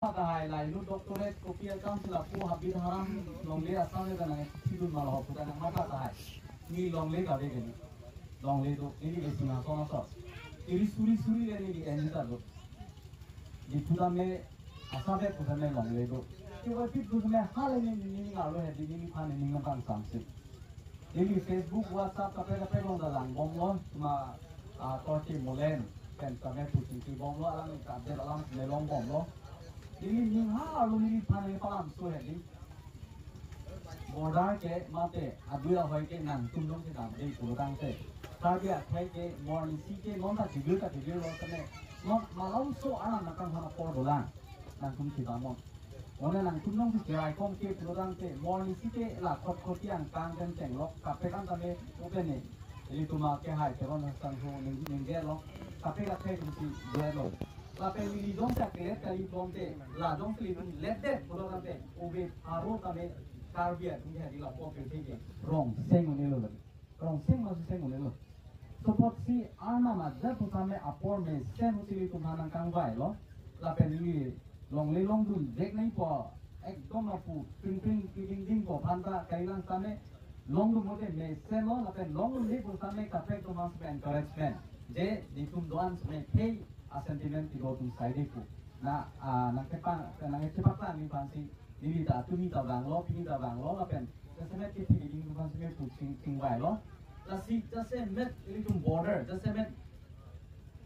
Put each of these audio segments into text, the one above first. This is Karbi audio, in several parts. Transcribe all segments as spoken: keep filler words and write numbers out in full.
Tahai lailo doctorate kopi akam si lapu habit haram longle asam le danang thidun mal hop danang mata tahai. Ni longle kave keni. Longle do, neli ke Singhason aso. Iri suri suri le neli enita do. Di putame asam le putame longle do. Kiwa pit putame hal ni ni ni ngalo he di ni pan ni ngapang samsi. Neli Facebook, WhatsApp kape kape long dalang bomlo, ma, ah, torti molen, pen kame puting ti bomlo, alang kader alang melong bomlo. Neli ning ha alu neli pan neli palam so hedi. Border ke mate, adui ahoi ke nangtum long ke dam dei pulotangte. Karbi akhai ke morning si ke non ta tigir ta tigir lo tene. Non malom so anam nakang hana por dolang. Nangtum si damon. One nangtum nong si kerai kom ke pulotangte, morning si ke la khot khot yang kang den tenglok, kape kan tame open ne. Ilitum ke hai teron sang ho ning ning lo, kape kape tum si lo. Lapen neli jongsi kelet kali bomte, la jongsi ilitum let det pulotangte, ove aro tame Karbi atum ke hadi lapu ke ke rong seng un'elo lagi. Rong seng ma seng un'elo. Support si arnam aja putame apor mesen husi ilitum aphan nangkangvailo. Lapen neli longle longdun vek nangpo, ekdom lapu pring pring pring ding po aphan ta kailang tame longdun mote mesenlo, lapen longdunde putame kaprek atum aphan encouragement. Je nelitum do-an seme thei a sentiment ti do atum saide pu. Na, ah, nangkepa nangkepaklang neli aphan si neli ta tumi ta vanglo, pini ta vanglo, lapen jasemet ke thik ding aphan seme pu ching chingvailo. Lasi jasemet ilitum border, jasemet,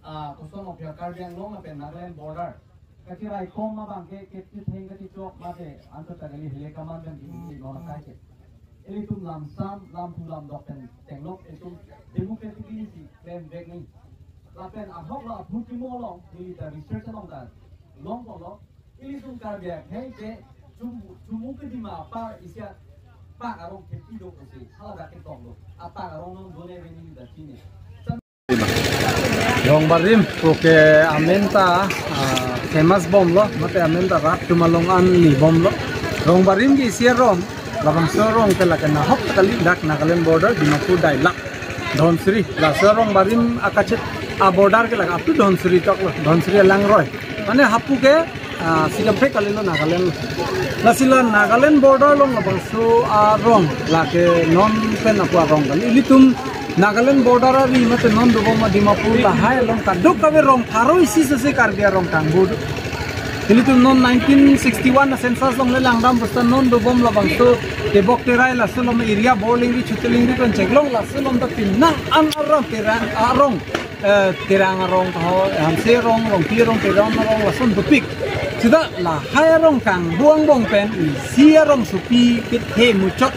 ah, koson of Karbi Anglong lapen Nagaland border. Kachirai kom abang ke, kechitheng kachichok mate, anto ta kali hele kaman dan di di non kai ke. Ilitum lamsam, lamthu lamdok pen tenglok, ilitum democratically si klem vek ni. Lapen ahok la aphu kimo along, neli ta research along ta longpo lo. Ilitum Karbi akhai ke chumu chumu kedima apar isi apak arong kepi do pusi. Hala dak ke tong do. Apak arong non done veni da chini. Rongbarim, okay, amen ta, ah, famous bomlo, mate amen ta rat atum along an ni bomlo. Rongbarim ke isi arong, labangso arong ke lake nahok kali dak Nagaland border, Dimapur Dailak, Dhansiri, laso Rongbarim akachet a border ke lake up to Dhansiri toklo, Dhansiri alangroi. Mane hapu ke, ah, si kaprek kalilo Nagaland. Lasi la Nagaland border along labangso arong, lake non pen apu arong kali. Ilitum Nagaland border ari mate non dobom Dimapur lahai along kadokave rong pharo isi sese Karbi arong kangbu do. Ilitum non nineteen sixty-one census along le langdam basta non dobom labangso Tebok Terai laso along area Borlingri Chutulingri pen cheklong laso along ta pinna an arong Terang arong, eh, Terang arong kaho, Hamse arong, Rongpi arong, Terang arong lason dopik. Sita lahai arong kangbu angbong pen isi arongsopi kethe muchot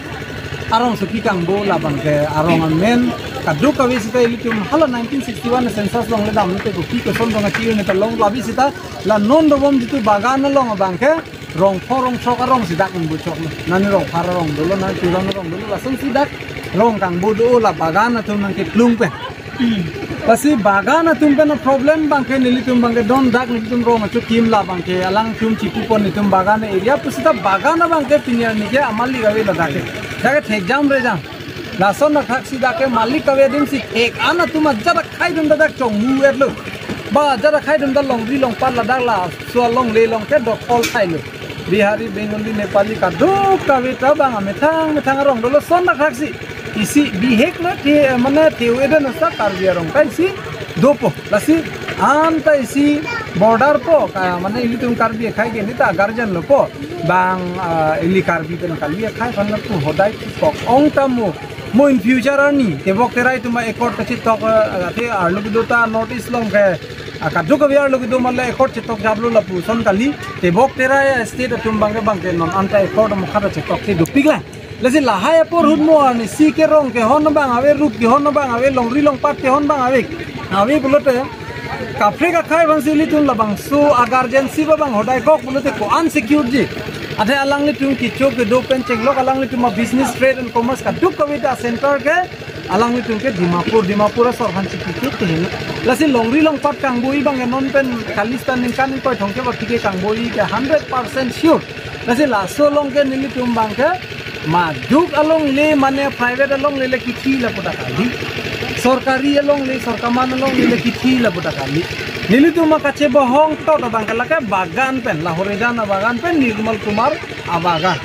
arongsopi kangbu labang ke arong amen kadokave sita ilitum hala nineteen sixty-one census along le dam te kopi koson dong achi ne ta long labi sita la non dobom jitu bagan along abang ke rong pho rong sok arong si dak nangbuchok lo. Nani rong phar arong dolo, nani turan arong dolo, lason si dak rong kangbu do la bagan atum nangkeplung pen. Lasi bagan atum pen problem abang ke nelitum abang ke don dak nelitum rong achukim labang ke alangtum chipupon nelitum bagan area pusita bagan abang ke pini arni ke amalik ave ladak ke. Dak ke thekjam rejam. Lason athak si dak ke malik kave adim si thek an atum ajat akhai atum ta dak chongmu etlo. Ba ajat akhai atum ta longri longpat ladak laso alongle along ke dokhol thailo. Bihari, Bengali, Nepali kadokave ta bang amethang methang arong dolo son athak si. Isi bihek na the mane theu eden asa Karbi arong kai si dopo. Lasi anta isi border po ka mane ilitum Karbi akhai ke neta guardian lo po. Bang, ah, ili Karbi pen kali akhai aphan lapu hodai kok ong tamo. Mo in future arni Tebok Terai atum accord kachetok, ah, athe arlo kedo ta North East along ke, ah, kadokave arlo kedo male accord chetok japlo lapuson kali. Tebok Terai state atum abang ke abang ke non anta accord mo khata chetok te dopik lang. Lasi lahai apor ahut mo arni si kerong kehon abang ave, rup kehon abang ave, longri longpat kehon abang ave. Ave pulote kaprek akhai aphan si ilitum labangso a guardianship abang hodai kok pulote ko-an secure ji. Athe alanglitum kecho kedo pen chenglok alanglitum a business, trade and commerce kadokave ta center ke alanglitum ke Dimapur, Dimapur asor aphan chikikit ke hin. Lasi longri longpat kangbu abang ke non pen kali sita ningkan ingkoi thomkep aphi ke kangbu ke hundred percent sure. Lasi laso along ke nelitum abang ke majok alongle mane private alongle le kithi lapu ta kali. Sorkari alongle, sorkar man alongle le kithi lapu ta kali. Nelitum akachebohong tot abang ke lake bagan pen, Lahorijan abagan pen, Nirmal Kumar abagan.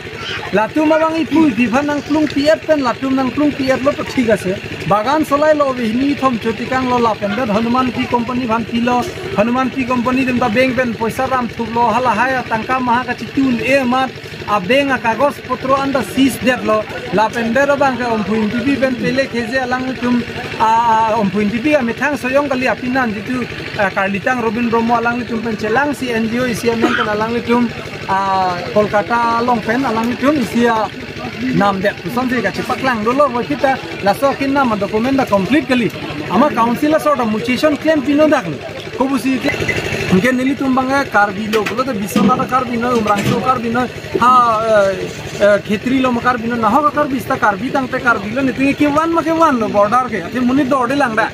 Latum abang iphu iphi aphan nangplung pi-et pen, latum nangplung pi-etlo to thik ase. Bagan solai lo, ave hini thom choti kanglo, lapen det Hanuman Tea Company aphan pilo, Hanuman Tea Company atum ta bank pen poisa ram thuplo, halahai atangka maha kachitu un-e amat, a bank akagos potro anta seize detlo, lapen det abang ke Omphu Ingtipi pen pele kheze alanglitum, a, a, Omphu Ingtipi amethang soyong kali apinan jitu, a, Karlitang Robin Brahma alanglitum pen chelangsi N G O isi amen pen alanglitum, a, Kolkata along pen alanglitum isi anam det pusonsi kachepaklang dolo, vo kita laso akin nama document ta complete kali. Amat council asor ta muchison klem pino daklo. Kopusi ke, anke nelitum abang ke Karbi lo, pulote Biswanath Karbi noi, Umrangso Karbi noi, ha, eh, eh, Khetri lo ma Karbi noi, nahok Karbi seta Karbi tangte Karbi lo, netum ke kevan ma kevan lo border ke, athe monit dorde lang da.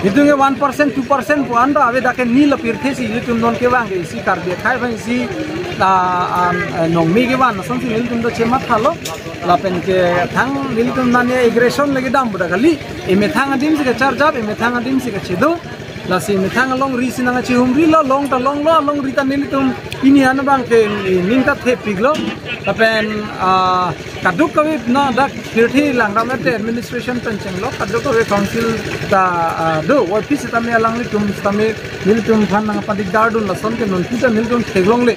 Netum ke one percent, two percent pu anta ave, dak ke ni la pirthe si, netum non kevang ke isi Karbi akhai aphan isi, ah, ah, eh, nongmi kevan, asonsi nelitum ta chematha lo, lapen ke thang nelitum nani aggression lagi dam buda kali, emethang adim si kacharjap, emethang adim si kachedo, lasi methang alongri si nangkachihumri lo, long ta longlo, alongri ta nelitum pini an abang ke ning ta thepiklo. Lapen, ah, kadokave na dak pirthe langram ate administration pen chenglo, kadokave council ta, ah, do, office tame alanglitum tame nelitum aphan nangpadikdar dun, lason ke non puta nelitum theklongle.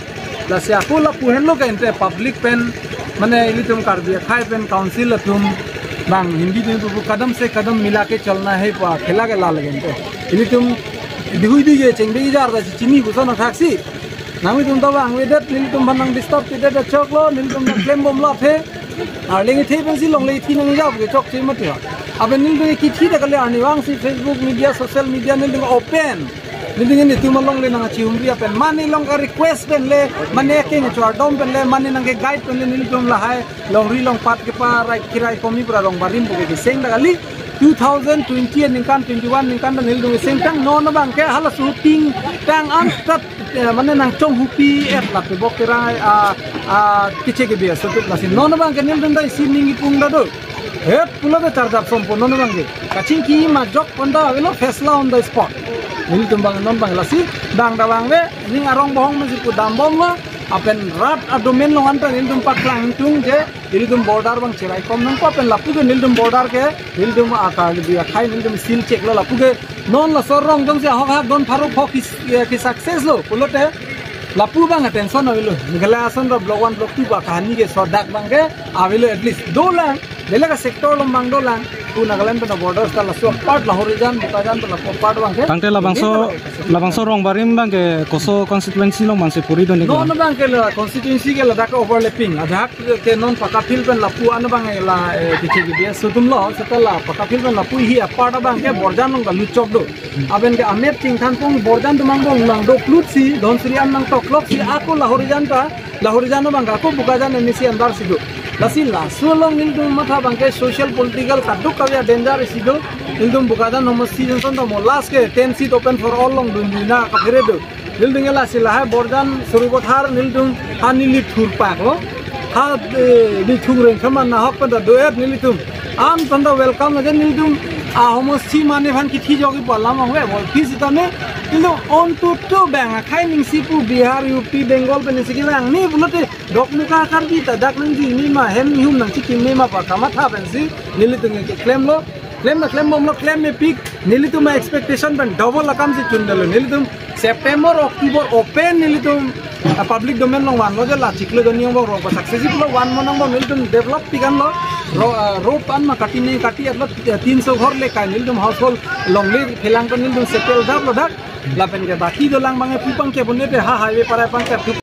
Lasi ako lapu henlo ke ante public pen, mane ilitum Karbi akhai pen council atum abang Hindi atum pu kadam se kadam mila ke chalna hai pu khela ke la lage ante. Ilitum dihui dui je chengbe ijar ta chini puson athaksi. Nanglitum ta vangvedet, nelitum aphan nang disturb pidet ta choklo, nelitum ta klem bomlo aphi. Arleng ithe pensi longle ithi nangja ke chokche mati ha. Aben nelitum kithi ta kali arnivang si Facebook media, social media nelitum open. Nelitum netum alongle nangkachihumri apen, mane long ka request pen le, mane keng chardom pen le, mane nangke guide pen le, nelitum lahai longri longpat keparai kirai komi pura rong barim pu ke keseng ta kali. Two thousand twenty aningkan, twenty-one aningkan ta nelitum keseng tang, non abang ke hala shooting tang an tat, eh, mane nangchonghupi-et lapu bok kirai, ah, ah, kiche ke biasa tu lasi non abang ke nelitum ta isi ning ipung ta do. Het pulo ke charjap sompo non abang ke. Kachingki majok pon ta avelo, fesla on the spot. Nelitum abang non abang lasi, bang ta vangve, ning arong bohong masi pu dambomlo, apen rat adomen long anta nelitum paklang tung je, nelitum border abang cherai kom nangkok pen lapu ke nelitum border ke, nelitum akar lebih akhai nelitum seal check lo lapu ke, non laso arong jongsi ahok hak don pharo phok ki, eh, ki success lo, pulote, lapu abang attention avelo, Meghalaya ason ra block one, block two ba kahani ke sodak abang ke, avelo at least, dolang, Belek a sector along abang dolang, pu Nagaland pen a border ta laso apart Lahorijan, Bokajan pen laso apart abang ke. Tangte labangso, labangso rong barim abang ke koso constituency along abang si puri don non abang ke la constituency ke ladak overlapping. Ajahak ke non Pakapil pen lapu an abang la, eh, kiche ke dia sutum lo, seta la Pakapil pen lapu hi apart abang ke Borjan along ta luchok do. Aben ke amet chingthan pong Borjan atum angbong lang do plut si, Dhansiri an nangtoklok si, ako Lahorijan ta, Lahorijan abang ke ako Bokajan M A C under si do. Lasi laso along nelitum matha abang ke social political kadokave danger isi do. Nelitum Bokajan homosti Johnson ta mo last ke ten seat open for all along dun dina kaphere do. Nelitum ke lasi lahai Borjan Suri Bothar nelitum ha neli thurpak lo. Ha, eh, neli thureng kama nahok pen ta do-et nelitum. An pen ta welcome lage nelitum. A homosti mane aphan kithi jogi palam ang we bol phi sitame. Nelitum on to to bang akhai ning si pu Bihar, U P, Bengal pen si kevang ni pulote dokmoka Karbi ta dak nangji ni ma hem hum nangchikim ni ma pa kamatha pensi nelitum ke klemlo. Klem na klem bomlo, klem mepik, nelitum a expectation pen double akam si chundelo. Nelitum September, October open nelitum, ah, public domain along vanlo je la chiklo joni angbong rong pa successful lo van mo nangbong nelitum develop pik anlo. Ro-, ah, road an ma kati ni kati-etlo, eh, tinso ghor le kai nelitum household longle phelang pen nelitum settle daplo dak. Lapen ke baki dolang abang ke pu abang ke bonete ha highway parai abang ke